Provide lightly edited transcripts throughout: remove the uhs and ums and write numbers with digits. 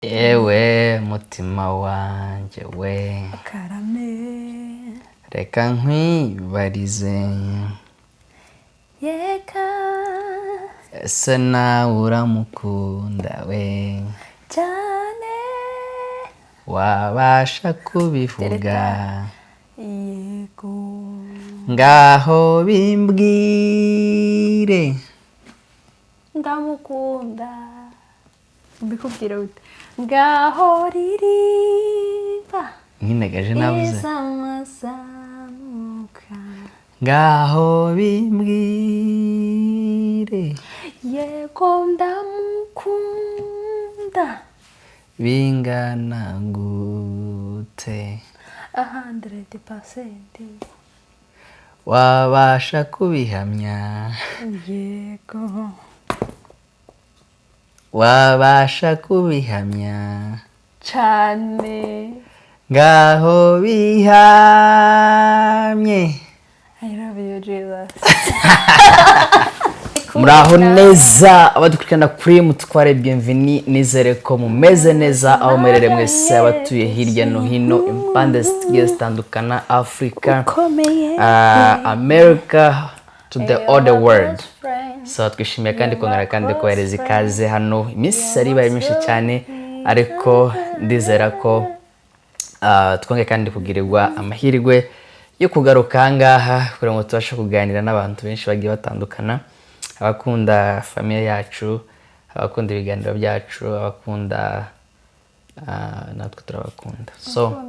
Yewe mutima wanjye we, Karame. Reka nkwibarize. Yeka. Ese nawe uramukunda we? Cyane. Wabasha kubivuga? Yego. Ngaho bimbwire. Ndamukunda, mbikubwira gute? Ngaho ririmba. Nyine gaje nabuze. Izamazamuka. Ngaho bimbwire. Yego, ndamukunda. Bingana gute? 100%. Wabasha kubihamya? Yego. Wabasha kubihamya? Cyane. Ngaho bihamye. I love you, Jesus. Muraho neza abadukurikirana kuri Mutware Bienvenue, nizere ko mumeze neza aho muherereye mwese, abatuye hirya no hino impande zigiye zitandukana, Afurika, ukomeye, America, to the other world. So twishimiye kandi kongera kandi kohereza ikaze hano. Iminsi yari ibaye myinshi cyane, ariko ndizera ko twongeye kandi kugirirwa amahirwe yo kugaruka aha ngaha kugira ngo tubashe kuganira n'abantu benshi bagiye batandukana, abakunda famille yacu, abakunda ibiganiro byacu, abakunda natwe turabakunda. So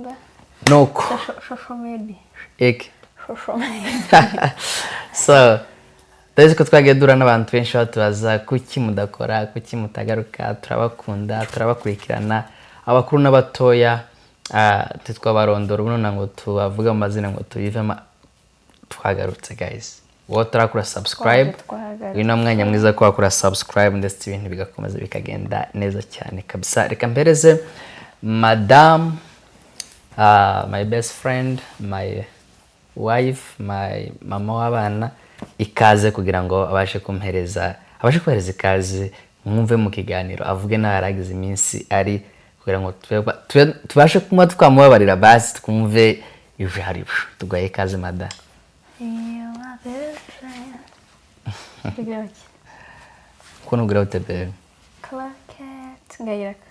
nuko Social media. Iki? Social media. So ndabizi ko twagiye duhura n'abantu benshi batubaza kuki mudakora, kuki mutagaruka. Turabakunda, turabakurikirana, abakuru n'abatoya. Titwabarondora ubu none ngo tubavuge mu mazina ngo tubivemo. Twagarutse guys, wowe turakora subscribe. Twagarutse. Uyu ni umwanya mwiza ko wakora subscribe ndetse ibintu bigakomeza bikagenda neza cyane kabisa. Reka mpereze madamu, my best friend, my wife, my mama w'abana ikaze kugira ngo abashe kumpereza, abashe kohereza ikaze, mwumve mu kiganiro avuge naho yaragize iminsi ari kugira ngo tubashe kuba twamubabarira, basi twumve ibyo ari byo. Tugaye ikaze, mada. You my best friend. Tugira baki? Ukuntu ugira ute, bebe? Clack it. Ngagira ka.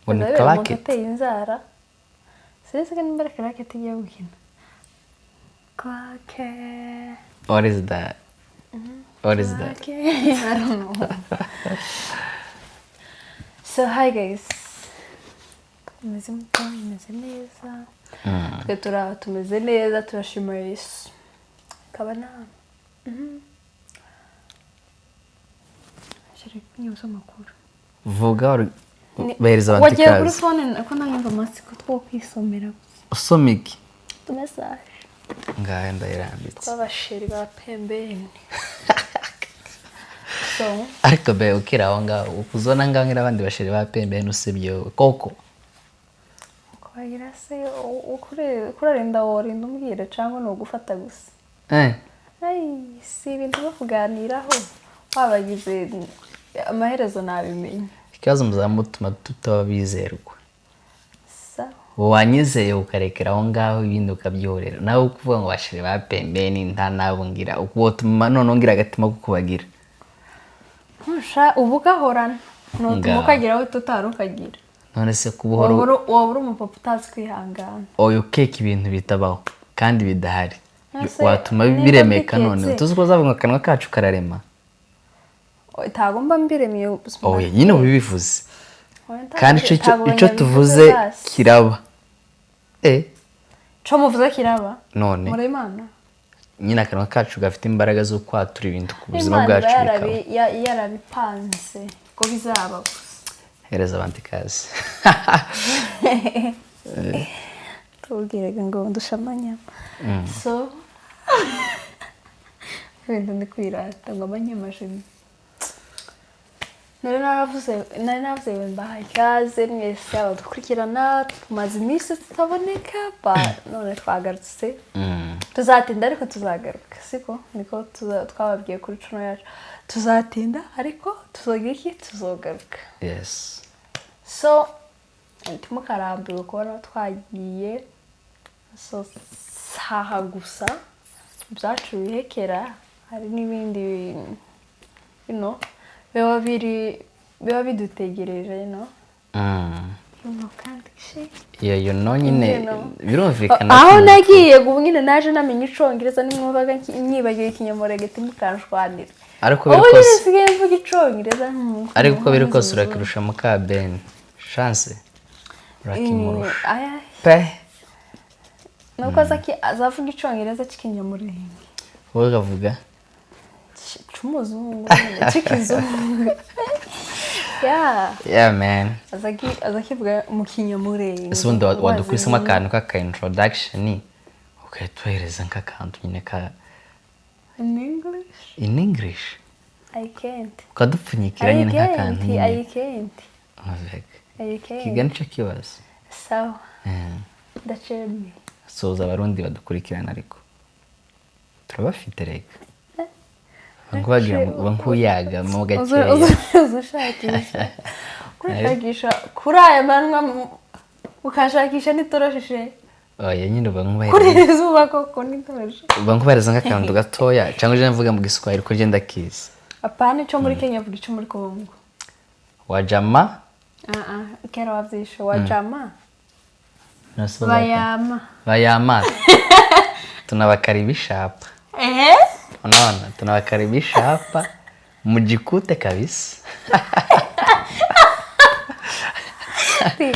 Ngo ni Ndabera umuntu clack it? uteye inzara. Sinzi ko nimba ari clack it igiye gukina. Clack it. What is that? What is that? Clack it. I don't know. So hi guys. Mumeze mute? Mumeze neza? Twe turi aho tumeze neza, turashima Yesu. Kaba nama. Sheri, nyuze amakuru. Vuga bahereza abantu Wagiye kuri ikaze. phone ko nanjye amatsiko two kwisomera gusa. Usoma iki? Utumessage. Ngahe ndayirambitse. Tw'abasheri ba pembeni. So, Ariko be, ukiri aho ngaho, ukuzona ngaho nk'abandi basheri ba pembeni usibye wowe koko? Kubagira se kurarinda, worinda umbwira cyangwa ni ugufata gusa? Eh. Ay, si ibintu byo kuganiraho, wabagize amaherezo nabimenya. Ikibazo muzamutuma tutaba bizerwa. Sawa. Wanyizeye ukarekera aho ngaho, ibindi ukabyihorera. Nawe ukuvuga ngo basheri ba pembeni nta nabo ngira, wotuma noneho ngira agatima ko kubagira. Ntusha ubu ugahorana nutuma Ngaho. ukagira aho tutari ukagira. None se kuba uhora Waba uri umupapa utazi kwihangana. Oya, ukeka ibintu bitabaho kandi bidahari. Ese watuma nimba biremeka mbiketse? None tuzi ko uzavuga ngo akanwa kacu kararema. Ntabwo mbiremye. Oya nyine, ubibivuze. Oya, ntabwo Kandi ntabwo icyo nyabivuze tuvuze basi. kiraba. Eh. Co muvuze kiraba. None Muri Imana. nyine akanwa kacu gafite imbaraga zo kwatura ibintu ku buzima Imana iba bwacu bikaba. Yarabipanze ko bizaba gusa. Hereza abantu ikaze. Tubwiraga ngo ndusha amanyama. So ibintu ndi kwirata ngo amanyama jimwe. Nari naravuze ngo mbahaye ikaze mwese abadukurikirana. Tumaze iminsi tutaboneka ba none twagarutse. Tuzatinda ariko tuzagaruka, siko niko twababwiye kuri channel yacu. Tuzatinda ariko tuzogira iki? Tuzogaruka. Yes. So ntimukarambirwe kubona twagiye. So saha gusa ibyacu bihekera, hari n'ibindi biba biri, biba bidutegereje. Kandi she Iyo nyine You know. birumvikana Aho ko nagiye ubu nyine naje namenya icongereza, nimwumvaga nyibagiwe ikinyamurenge timukanshwanira. Ariko Ubu biri nyine kose nsigaye mvuga icongereza. Ariko uko biri kose urakirusha muka Ben Chance, urakimurusha Aya. pe. Nuko aza azavuga icongereza c'ikinyamurenge. Wowe ukavuga C'umuzungu nyine, c'ikizungu, yeah. Yeah man. Aza kivuga mu kinyamurenge. Ese ubundi wadukubisemo akantu k'aka introduction, ugahita uhereza nk'akantu nyine ka In English? In English. I can't. Ukadupfunyikira I nyine nk'akantu can't. I nyine. can't. Mavega. I can't. Kiga nicyo kibazo. Sawa. Ndacemeye. Suhuza Abarundi badukurikirana, ariko turabafite reka uba nk'uyaga mo gakeya. Uza ushakisha kuri aya manwa, ukashakisha n'itoroshe. Oya nyine, uba Kuri nk'ubahereza iri zuba koko n'itoroshe. Uba nk'ubahereza nk'akantu gatoya, cyangwa uje mvuga mu Giswahili ko ngenda kizi. Apana icyo muri Kenya, vuga icyo muri Kongo. Wajama. Ah ah, kera wavyishe wajama. Nasubiza. Bayama. Bayama, tunawakaribisha hapa. Ehe. Unaona, tunawakaribisha hapa, mjikute kabisa.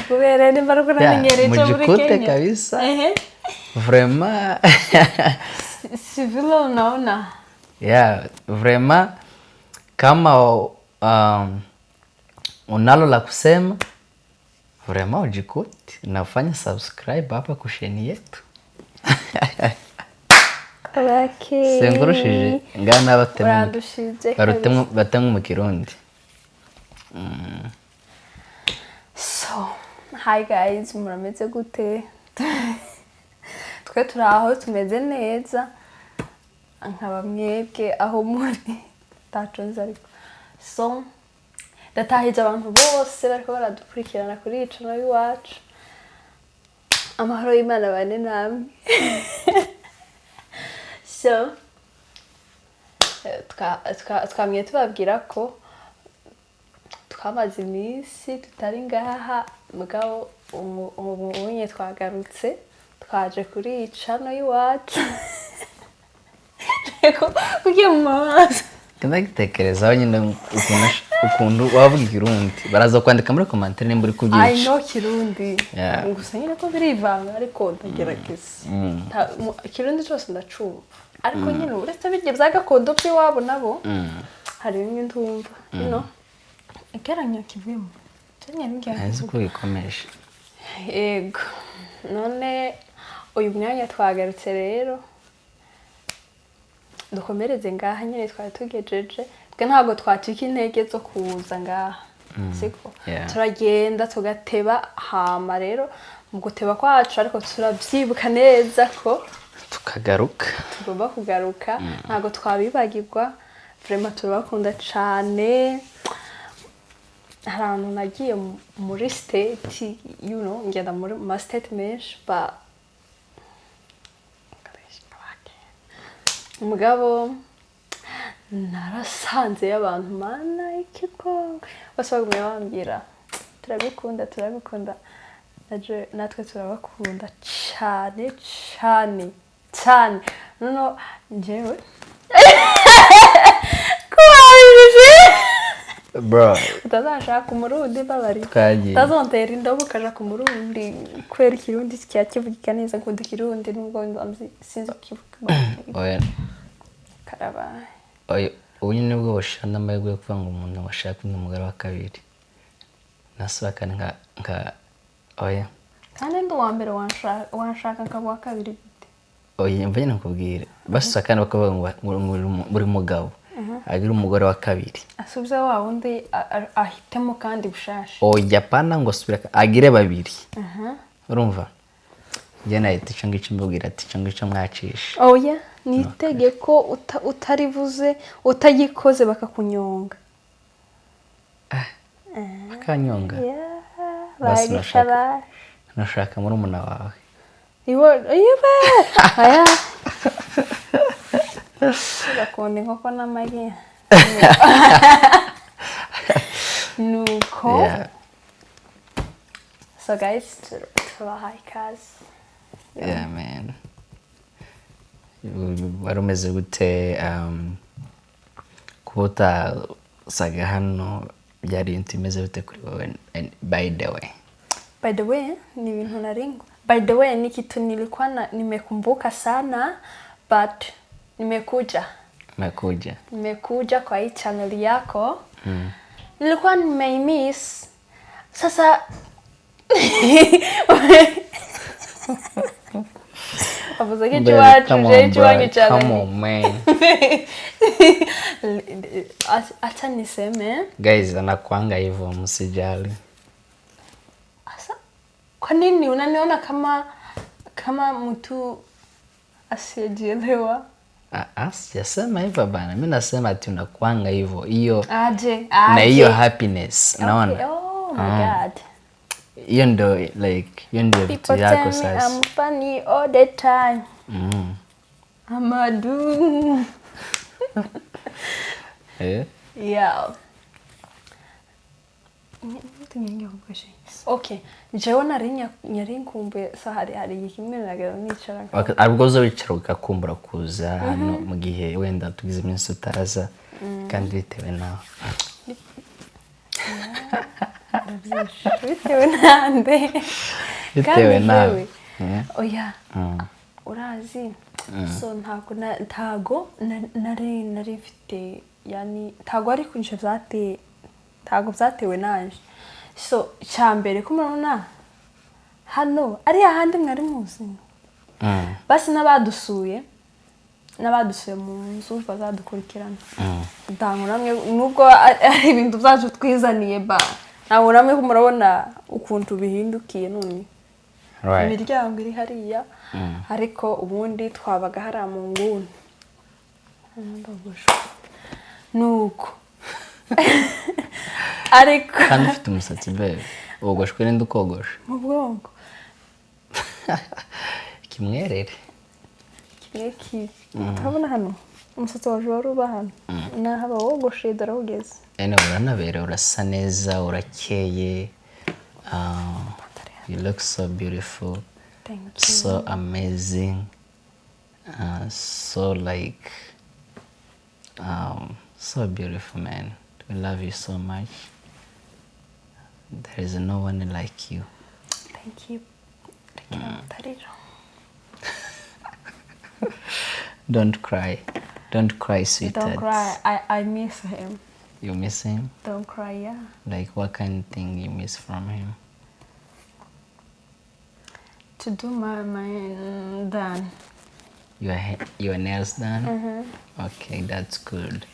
Kubera nimba ariko namenyereye icyo muri Mjikute Kenya. kabisa. Ehe. Vraiment. Si vile unaona. Yeah, vraiment, kama unalo la kusema, vraiment ujikute nafanya subscribe hapa kusheni yetu. Bake. Sengurushije ngana batemu. Urandushije. Barutemu batemu mu Kirundi. So, hi guys, murameze gute? Twe turi aho, tumeze neza. Nkaba mwebwe aho muri taco nzi ariko. So, ndatahije abantu bose bariko baradukurikirana kuri iyi channel y'iwacu. Amahoro y'Imana bane namwe. So, twamye tubabwira ko twamaze iminsi tutari ngaha, mugabo ubu unye twagarutse, twaje kuri iyi channel y'iwacu. Kugiye mu mabaza. Ndagitekerezaho nyine ukuntu wavuga Ikirundi, baraza kwandika muri commentaire nimba uri I kubyica. know Kirundi. Yeah. Gusa nyine ko birivanga, ariko ndagerageza. Ikirundi cyose ndacumva, ariko nyine uretse bijya bya gakondo by'iwabo nabo, hari bimwe ndumva ikeranya kivuyemo. Nzi ko bikomeje. Yego, none uyu mwanya twagarutse rero dukomereze ngaha nyine twari tugejeje. Twe ntabwo twacika intege zo kuza ngaha, siko? Yeah. Turagenda tugateba, hama rero mu guteba kwacu ariko turabyibuka neza ko tukagaruka. Tugomba kugaruka, ntabwo twabibagirwa. Vraiment turabakunda cane. Hari ahantu nagiye muri state, ngenda muri ma state menshi ba mugabo narasanzeyo abantu, mana ikigo bose bagumye bambwira turabikunda, turabikunda. Natwe turabakunda cyane cyane cyane. Noneho njyewe kubabije Bro. Utazashaka Umurundi, mbabarira. Twagiye. Utazontera indobo ukaja ku Murundi kubera Ikirundi kivugika neza. Nkunda Ikirundi nubwo sinzi kukivuga. Oya. Karabaye. Oya, ubu nyine nibwo bashira n'amahirwe yo kuvuga ngo umuntu washaka undi mugore wa kabiri nasubakane nka oya. Kandi ndi uwa mbere, wanshaka nkaba uwa kabiri gute? Oya, mva nyine nkubwire, basubakane bakavuga ngo buri mugabo agira umugore wa kabiri. Asubize wa wundi ahitemo kandi bushasha. Oya, pana ngo asubire, agire babiri. Urumva njye nahita icyo ngicyo mbabwira ati icyo ngicyo mwacisha. Oya, ni itegeko, utarivuze utagikoze bakakunyonga. Bakanyonga. Yeah. Basi Bagisha. Nashaka murumuna wawe. Iwe iwe aya bakunda inkoko n'amagi, nuko. So guys, tubahaye ikaze. Yeah man, wari umeze gute? Kuba utasaga hano byari ibintu bimeze bite kuri wowe? And by the way, By the way, ni ibintu nari, by the way, ni kitu nilikuwa nimekumbuka sana, but nimekuja. Umekuja. Nimekuja kwa hii channel yako. Nilikuwa nimeimiss. Sasa wavuze ko ikiwacu je ikiwanyu cyane. Come on, man. Acha niseme. Guys, anakuanga hivyo, msijali. Asa, kwa nini unaniona kama mtu asiyejielewa? Ah, ah, sijasema hivyo bana, mi nasema ati unakuanga hivyo hiyo Aje? na Aje? hiyo happiness, naona. Okay. Oh my God. Hiyo ndo like hiyo ndio vitu People yako tell me sasa. I'm funny all the time. I'm a do. Eh? Yeah. Okay, jewe nari nyari nkumbuye, so hari igihe kimwe nagera nicara Aribwo uza wicara ugakumbura kuza hano mu gihe wenda tugize iminsi utaza kandi bitewe nawe. Bitewe nande? Bitewe Kandi nawe. jewe, oya, urazi, so ntago nari mfite, yani ntago ari kunje byateye, ntago byatewe nanje. So cya mbere ko murabona hano ari hahandi mwari muzi. Basi n'abadusuye mu nzu bazadukurikirana, ntabwo namwe nubwo ari ibintu byacu twizaniye, ba ntabwo namwe ko murabona ukuntu bihindukiye none. Imiryango iri hariya, ariko ubundi twabaga hariya mu nguni. Ndogosha. Nuko ariko Kandi ufite umusatsi babe, wogoshwe n'indi ukogosha? Mu bwonko. Kimwerere. Kimwe kibi, turabona hano umusatsi waje wari uba hano, nahaba wogoshe, dore aho ugeze. Ene uranaberewe, urasa neza, urakeye. You look so beautiful. Thank you. So amazing, so like so beautiful, man. We love you so much. There is no one like you. Thank you. Rekera mutarira. Don't cry, don't cry, sweetheart. Don't cry. I miss him. You miss him? Don't cry, yeah. Like what kind of thing you miss from him? To do my done. Your nails done? Okay, that's good.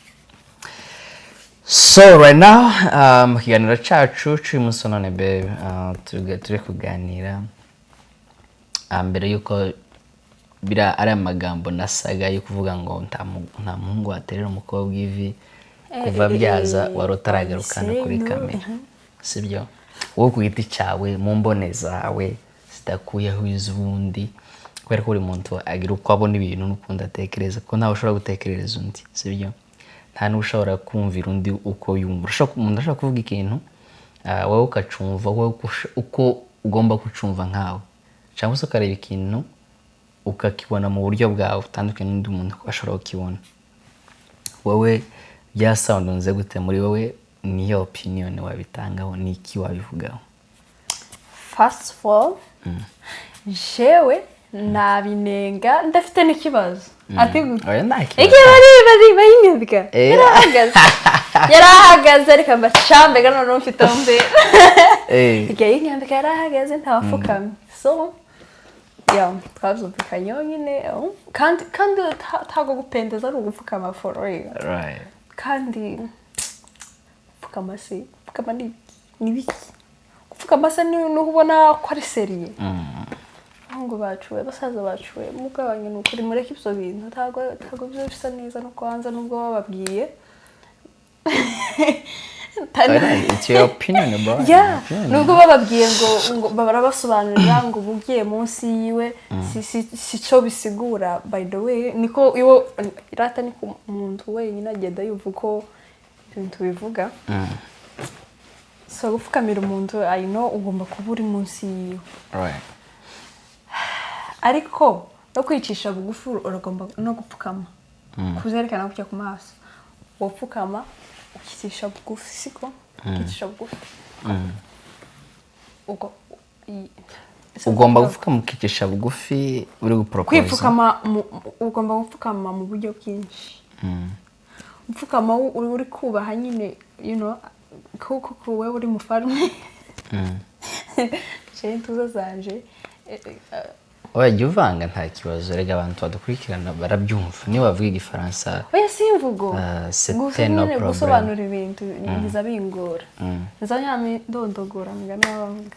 So right now, mu kiganiro cyacu cy'uyu munsi wa none babe, turi kuganira mbere yuko biriya ari amagambo nasaga yo kuvuga ngo nta muhungu waterera umukobwa ivi kuva byaza, wari utaragarukana kuri no. kamera, sibyo? Wowe ku giti cyawe, mu mbone zawe zidakuyeho iz'ubundi, kubera ko buri muntu agira uko abona ibintu n'ukundi atekereza, ko ntawe ushobora gutekerereza undi, sibyo? Nta n'ushobora kumvira undi uko yumva. Umuntu ashobora kuvuga ikintu, wowe ukacumva wowe uko ugomba kucumva nkawe, cyangwa se ukareba ikintu ukakibona mu buryo bwawe butandukanye n'undi muntu uko ashobora kukibona. Wowe byasoundunze gute muri wowe? Niyo opinion wabitangaho? Ni iki wabivugaho? First of all, jewe nabinenga ndafite n'ikibazo, ati gute? Oya, nta kibazo. Igihe bari bayinyambika, yarahagaze, yarahagaze, ariko mbacambega noneho mfite aho mbera. Igihe yinyambika yarahagaze, ntawapfukamye. So yeah, twabyumvikanyeho nyine, oh. Kandi ntabwo gupendeza ari ugupfukama for real. Kandi gupfukama se, gupfukama ni biki? Gupfukama se ni ubona ko ari sérieux? Abahungu bacu we, basaza bacu we, mugabanye, ni ukuri mureke ibyo bintu, ntabwo byo bisa neza no kwanza nubwo bababwiye. It's your opinion, bro. Yeah, Opinion. nubwo bababwiye ngo barabasobanurira ngo uba ugiye munsi yiwe, si cyo bisigura. By the way, niko iwo irata, niko umuntu wenyine agenda yumva uko ibintu bivuga. So gupfukamira umuntu, I know ugomba kuba uri munsi yiwe, ariko no kwicisha bugufi uragomba no gupfukama, kuzerekana gutya ku maso, wapfukama ukicisha bugufi, siko ukicisha bugufi ubwo Ugomba gupfukama ukicisha bugufi uri guporopoza. Kwipfukama ugomba gupfukama mu buryo bwinshi. Upfukama uri kubaha nyine, kuko wowe uri mufarume, je ntuza zanje Oya, jya uvanga, nta kibazo. Rega abantu badukurikirana barabyumva niyo bavuga Igifaransa. Oya, si imvugo. Ah, c'est Gusa no nyine problem. Gusobanura ibintu biza bingora, nza nyame ndondogora migani y'abavuga,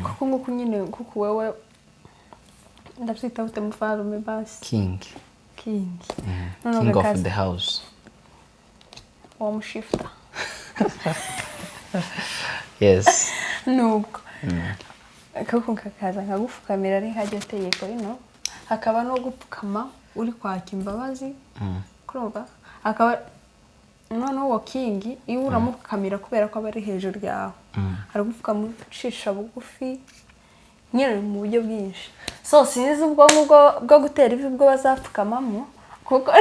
kuko nguko nyine, kuko wewe ndabyita gute, mufarume basi. King. King. King of the house. Uwo mushifta. Yes. Nubwo kuko kakaza nkagupfukamira ari nk'iryo tegeko rino, hakaba no gupfukama uri kwaka imbabazi, kurumva, hakaba noneho uwo king iyo uramupfukamira kubera ko aba ari hejuru yawe, aragupfukama ucisha bugufi nyine mu buryo bwinshi. So sinzi ubwo ngubwo bwo gutera ivi bwo bazapfukamamo, kuko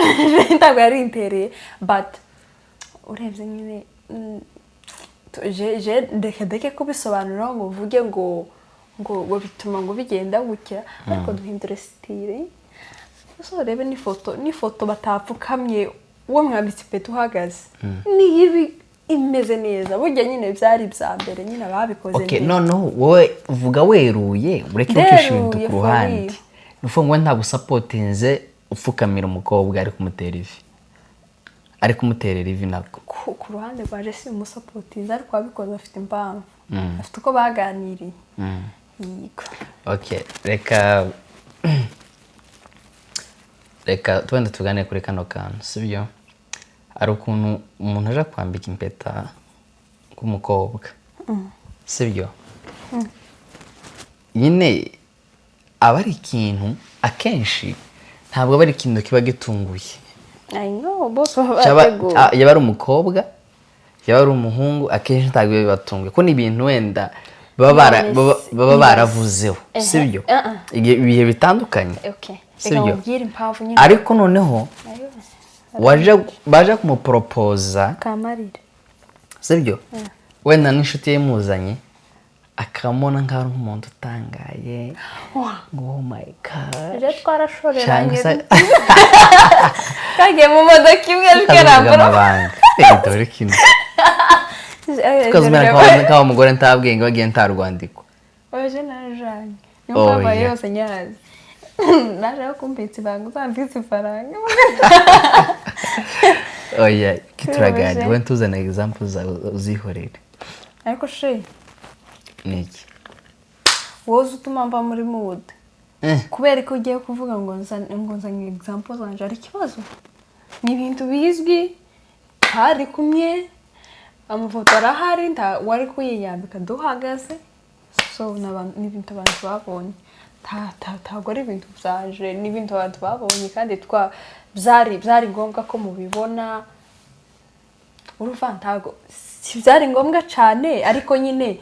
ntabwo yari impereye, but urebye nyine, je ndeke ndeke kubisobanura ngo uvuge ngo bituma ngo bigenda gutya, ariko duhindure style. Gusa urebe n'ifoto batapfukamye, uwo mwambitse impeta uhagaze, niyo iba imeze neza. Burya nyine byari ibya mbere nyine ababikoze Okay. mbere. Noneho wowe uvuga weruye, ureke gucisha ibintu Nderuye, ku for ruhande. real. Ni ukuvuga ngo ntabwo usapotinze upfukamira umukobwa ari kumutera ivi, ari kumuterera ivi nabwo? Ku ruhande rwaje simusapotinze, ariko ababikoze bafite impamvu, bafite uko baganiriye. Yego. Okay, reka wenda tuganire kuri kano kantu, sibyo? Hari ukuntu umuntu aje kwambika impeta k'umukobwa, sibyo? Nyine aba ari ikintu, akenshi ntabwo aba ari ikintu kiba gitunguye. I know, bose baba bateguye. Yaba ari umukobwa, yaba ari umuhungu, akenshi ntabwo biba bibatunguye, ko ni ibintu wenda baba None baba baravuzeho, sibyo? Uh-uh. Ibihe bitandukanye, Okay, reka sibyo? nkubwire impamvu nyine. Ariko noneho Ayo, waje baje kumuporopoza, kamarire. sibyo? Wenda n'inshuti ye imuzanye, akamubona nk'aho ari nk'umuntu utangaye, ngo "Oh my God." Rero twarashoreranye. Cyangwa se Twagiye mu modoka imwe, ariko kavuga ntabwo amabanga. Eh, dore kino tukazumera nk'aho umugore nta bwenge, wagiye nta rwandiko. Oje narajanye, niyo Oh, mpamvu ayo yeah. yose nyazi. Naje aho kumbitsa ibanga, uzambitse ifaranga. Oya, kituraganira. Tuje. We ntuzane example zawe, uzihorere. Ariko she, Ni iki? Wowe uzi utuma mva muri mood. Eh. Kubera ko ugiye kuvuga ngo nzanye example zanje, ari ikibazo. Ni ibintu bizwi, twari kumwe, amafoto arahari, nta wari kuyiyambika duhagaze. So ni ibintu abantu babonye. Ntabwo ari ibintu byanje, ni ibintu abantu babonye, kandi twa byari ngombwa ko mubibona. Urumva, ntabwo si byari ngombwa cyane, ariko nyine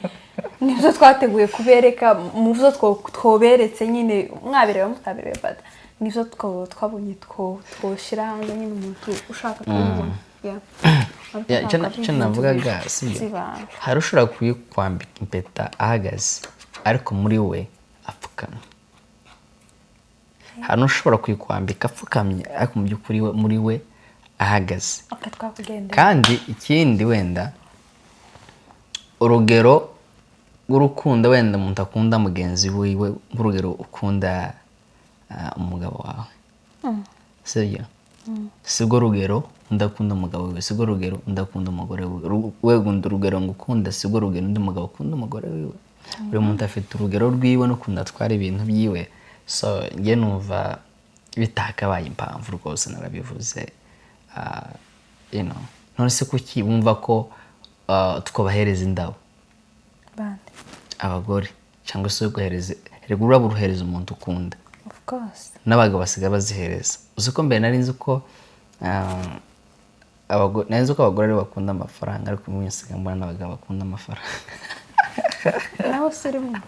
nibyo twateguye kubereka. Mu byo twoberetse nyine, mwabireba mutabireba, but nibyo twabonye twoshyira hanze nyine, umuntu ushaka kubibona. Yeah. Ariko Yeah, ntabwo ari icyo ibintu navugaga, sibyo? by'ibanga. Hari ushobora kuyikwambika impeta ahagaze, ariko muri we apfukamye. Hari n'ushobora kuyikwambika apfukamye, ariko mu by'ukuri muri we ahagaze. Okay, twakugendera. Kandi ikindi, wenda urugero rw'urukundo wenda umuntu akunda mugenzi wiwe, nk'urugero ukunda umugabo wawe, sibyo? Sibwo rugero undi akunda umugabo wiwe, sibwo rugero undi akunda umugore wiwe. We ukunda urugero ngo ukunda, sibwo rugero undi mugabo akunda umugore wiwe. Buri muntu afite urugero rwiwe n'ukuntu atwara ibintu byiwe. So njye numva bitakabaye impamvu rwose, narabivuze. None se kuki wumva ko twabahereza indabo. Bande? Abagore, cyangwa se guhereza, erega ururabo uruhereza umuntu ukunda. Of course. N'abagabo basigaye bazihereza. Uzi ko mbere nari nzi ko nari nzi ko abagore aribo bakunda amafaranga, ariko ubu nsigaye mbona n'abagabo bakunda amafaranga. Nawe se urimo,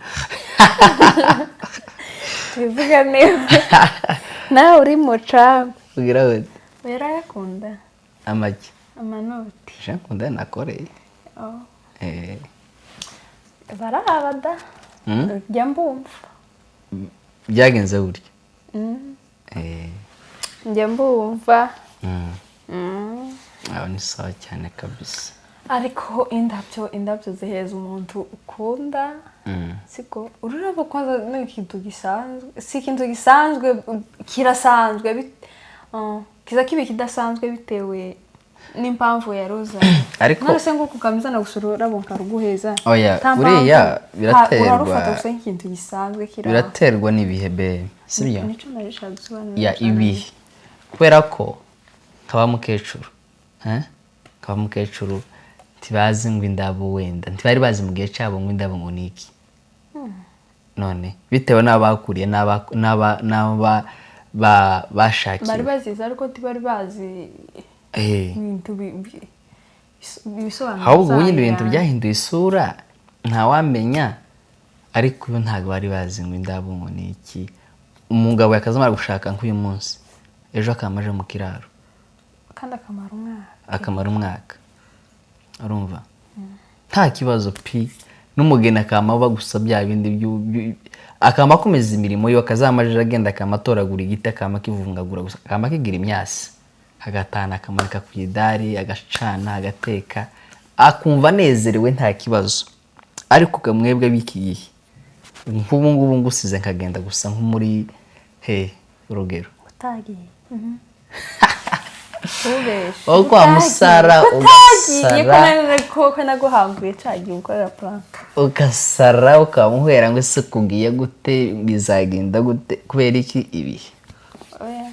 tubivuga neza, nawe urimo cyangwa? Kugira ngo Urayakunda? Amagi? Amanoti. Je nkunda nakoreye. Oh. Eh. Barahaba da. Njya mbumva. Byagenze gutya. Njya mbumva. Aho ni sawa cyane kabisa. Ariko indabyo zihereza umuntu ukunda. Siko ururabo kwanza ni ikintu gisanzwe, si ikintu gisanzwe, kirasanzwe, kiza kiba kidasanzwe bitewe n'impamvu yaruzanye. Ariko None se ngo kukamizana gusa ururabo nkaruguheza? Oya, Nta buriya mpamvu. biraterwa. Urarufata gusa nk'ikintu gisanzwe kiri aho. Biraterwa n'ibihe be, sibyo? Nicyo nari nshaka gusobanura Ya. cyane. Ibihe, kubera ko nkaba mukecuru, eh? Nkaba mukecuru ntibazi ngo indabo, wenda ntibari bazi mu gihe cyabo ngo indabo ngo ni iki. None bitewe n'abakuriye n'aba bashakiwe. Bari bazizi ariko ntibari bazi ibintu ibisobanuro Ahubwo ubu nyine byayo. ibintu byahinduye isura, ntawamenya. Ariko ubu ntabwo bari bazi ngo indabo ngo ni iki. Umugabo yakazamara gushaka nk'uyu munsi, ejo akaba aje mu kiraro. Kandi akamara umwaka. Akamara umwaka, urumva nta kibazo pi. N'umugeni akama aba gusa bya bindi akama akomeza imirimo yiwe, akazamajije agenda, akama atoragura igiti, akama akivungagura gusa, akama akigira imyasi, agatahana, akamanika ku idari, agacana, agateka, akumva anezerewe, nta kibazo. Ariko ga mwebwe b'iki gihe, nk'ubu ngubu ngusize nkagenda gusa nko muri he, urugero? Utagiye ubeshe. Wowe kwa Musara, utagiye ko ugasara. Ko naguhambuye cyagiye ukorera prank. Ugasara, ukamuhera ngo ese kugiye gute, bizagenda gute? Kubera iki? Ibihe. Oya.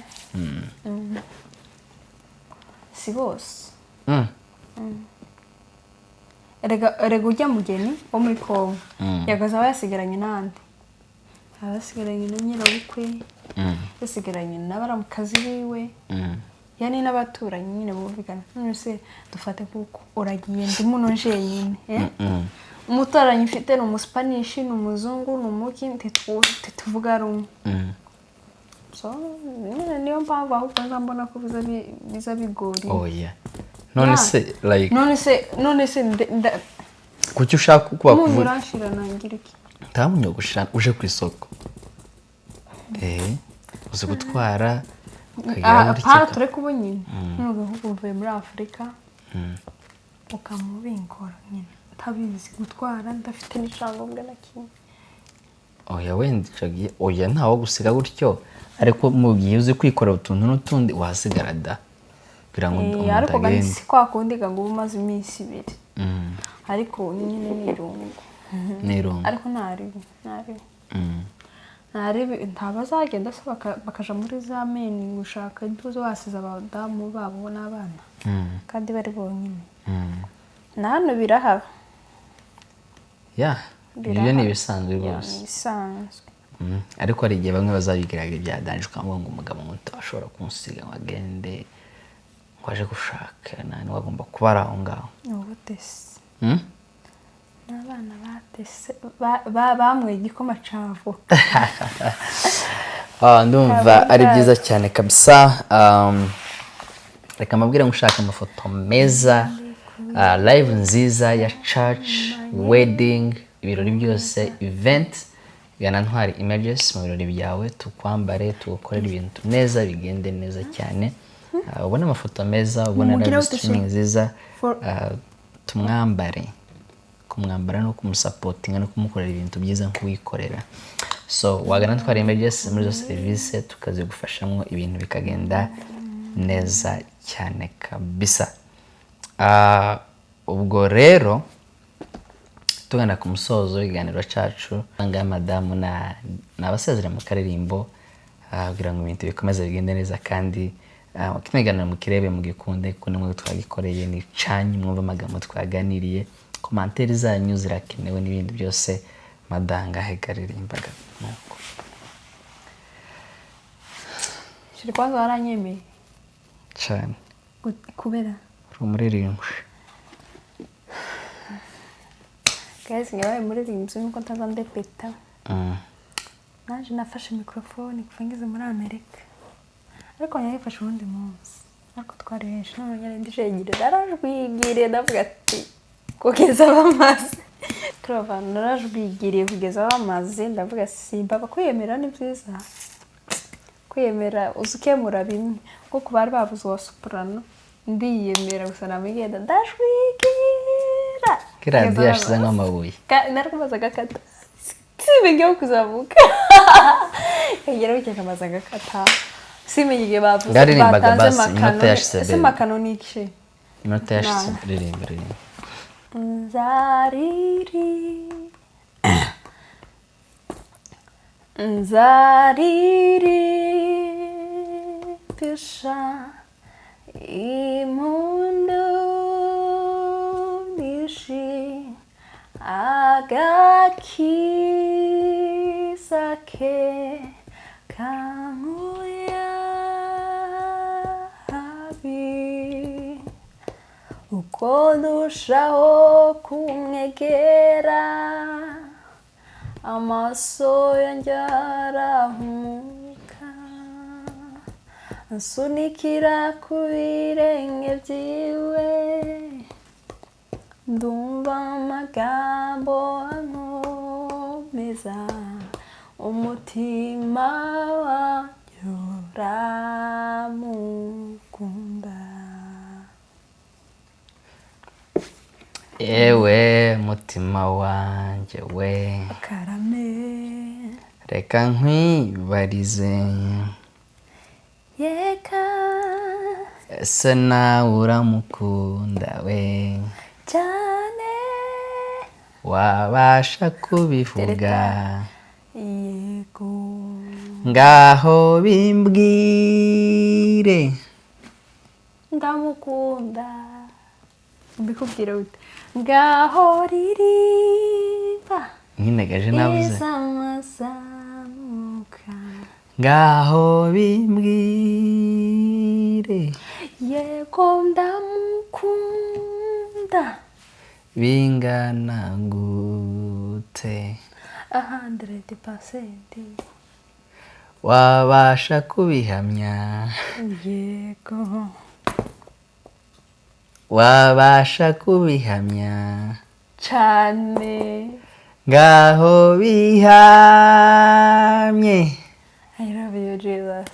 Si bose. Erega ujya mugeni wo muri Kongo yagaze aba yasigaranye n'andi, aba yasigaranye na nyirabukwe, yasigaranye na baramukazi biwe, yani n'abaturanyi nyine bumvikana. None se dufate kuko uragiye, ndi muno jenyine, eh? Umuturanyi mfite ni umusipanishi, ni umuzungu, ni umuki, ntituvuga rumwe. So nyine niyo mpamvu ahubwo nza mbona ko biza bigora. Oya, none se like None se kuki ushaka kuba umunyu kuvuga uranshira, nangira iki? Ntamunyogoshira uje ku isoko, uzi gutwara ukagera gutya. Pana tureke ubu nyine nubwo nk'ubu mvuye muri Afurika, ukamubinkora nyine ntabizi gutwara, ndafite n'icyangombwa na kimwe. Oya, wenda icyo gihe oya, ntawo gusiga gutyo, ariko mu gihe uzi kwikorera utuntu n'utundi wasigara da, kugira ngo umuntu Ariko kandi agende. si kwa kundi ngo uba umaze iminsi 2, ariko nyine ni irungu. N'irungu. Ariko ntaribi ntaribi ntaribi, ntabazagenda se bakaja muri za meni gushaka impuzu, basize abadamu babo n'abana kandi bari bonyine. Na hano birahaba. Ya, ibyo ni Birahaba. ibisanzwe Ya, rwose. ni ibisanzwe. Ariko hari igihe bamwe bazabigiraga ibya danger, ukavuga ngo umugabo muto ashobora kumusiga ngo agende, ngo aje gushaka, nani agomba kuba ari aho ngaho. Ni ubutesi. N'abana batese banyweye igikoma ca avoka. Ah, ndumva Kaba ari byiza cyane kabisa. Reka mbabwire ngo ushaka amafoto meza, live nziza ya church, wedding, ibirori byose, event, gana Ntwari Images mu birori byawe, tukwambare, tugukorere ibintu neza, bigende neza cyane. Ubone amafoto meza, ubone Mumugire live gute se? streaming nziza. Tumwambare, kumwambara no kumusapotinga no kumukorera ibintu byiza nk'uwikorera. So wagana Ntwari Images muri izo serivisi, tukazigufashamo, ibintu bikagenda neza cyane kabisa. Ubwo rero tugana ku musozo w'ikiganiro cyacu ngaha, madamu na nabasezera mu karirimbo, kugira ngo ibintu bikomeze bigende neza kandi. Kino kiganiro mukirebe, mugikunde, kuko nimwe twagikoreye, ni canyu. Mwumva amagambo twaganiriye, commentaire zanyu zirakenewe n'ibindi byose. Madanga hegaririmbaga nuko. Shiri, kwanza waranyemeye? Cyane. Kubera? Uri umuririmbyi. Guys, nyabaye muririmbyi nuko ntaza ndepeta. Naje nafashe mikorofone kuva ngeze muri Amerika, ariko nayifashe uwundi munsi, ariko twari benshi. None nyine ndishegire, narajwigiriye, ndavuga ati kugeza bamaze turava, narajwigiriye kugeza bamaze. Ndavuga simba kwiyemera ni byiza, kwiyemera uzi ukemura bimwe, kuko bari babuze uwa soprano, ndiyemera gusa, namugenda ndajwigira. Radiyo yashize nk'amabuye. Nari kumaze agakata, simenye aho kuzamuka, kagera gutya kamaze agakata, simenye igihe bavuze. Ngaririmbaga. Batanze. Basi, Makano. Iminota yashize. Ese Baby. makano ni iki? Iminota yashize, ririmba, ririmba. Nzariri nzaririmbisha impundu nyinshi agakiza ke kankuye habi, uko ndushaho kumwegera, amaso yanjye arahumuka, ansunikira ku birenge byiwe, ndumva amagambo ankomeza, umutima wanjye uramukunda. Yewe mutima wanjye we! Karame. Reka nkwibarize. Yeka. Ese nawe uramukunda we? Cyane. Wabasha kubivuga? Yego. Ngaho bimbwire. Ndamukunda, mbikubwira ute? Ngaho ririmba. Nyine gaje nabuze. Izamazamuka. Ngaho bimbwire. Yego, ndamukunda. Bingana gute? 100%. Wabasha kubihamya? Yego. Wabasha kubihamya? Cyane. Ngaho bihamye. I love you, Jesus.